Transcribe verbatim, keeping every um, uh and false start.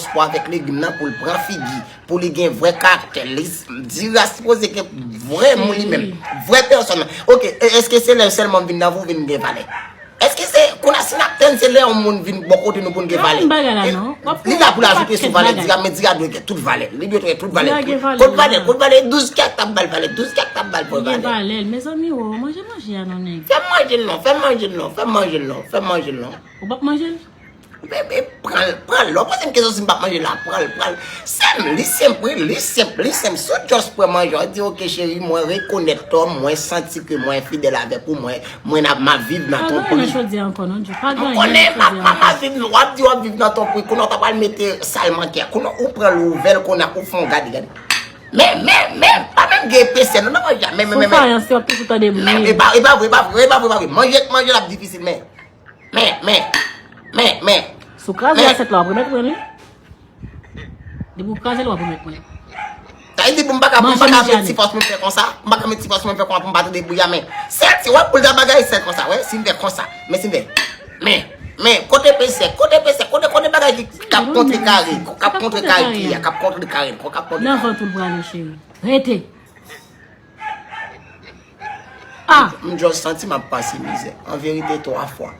dyaspora avèk legim nan pou l pran figi, pou li gen vrè karaktè. Li s- dira sipoze gen vrè moun li menm, vrè pèsòn. Ok, e- èske se lè sèlman m vin nan vi w vin gen valè? Èske se kounye a si n ap tann se lè yon moun vin bò kote nou pou n gen valè? Li la pou l ajoute sou valè dira, men dira dwe gen tout valè. Li dwe gen tout valè. Kot valè? Kot valè? Douz kèk t ap ba l valè. Douz kèk t ap ba l valè. Li gen valè. Mezanmi, o, manje manje a non nèg. Fè m manje l non, fè m manje l non, fè m manje l non, fè m manje l non. Ou p ap manje l? Bebe, pran l, pran l. Lè w poze m kesyon si m p ap manje l la, pran l, pran l. Sèm, li senp, wi, li senp, li senp. Si w just pran manje, w di, ok, cheri, mwen rekonèt tò m, mwen santi ke mwen fidèl avèk ou, mwen, mwen ap, m ap viv nan twonpri. M konnen, m ap, m ap, m ap viv, w ap di w ap viv nan twonpri, kounye a w ta pral mete sa l manke a. Kounye a ou pran l, ou ouvè l, kounye a ou fè yon gade, gade. Men, men, men, pa menm gen epesè, non, nan manje a. Men, men, men, men. Sou fayans, w ap toujou tande bri. Men, e pa, e pa vre, e pa vre, e pa vre, e pa vre. Manje k manje l ap difisil, men. Men, men, men, men. Si w kraze asyèt la, w ap remèt mwen li. Depi w kraze l, w ap remèt mwen. Sa vle di pou m pa ka, pou m pa ka met ti fòs mwen fè konsa, m pa ka met ti fòs mwen fè konsa pou m pa tande bri a, men. Sèl ti, wè, pou l ta bagay, sèl konsa, wè, si m fè konsa, men si m fè, men, men, kote epesè, kote epesè, kote, kote bagay ki, k ap kontre kare, k ap kontre kare pye a, k ap kontre kare, k ap kontre kare. Nan vant ou l prale, cheri. Rete. Ah! M just santi m ap pase mizè. An verite, twa fwa.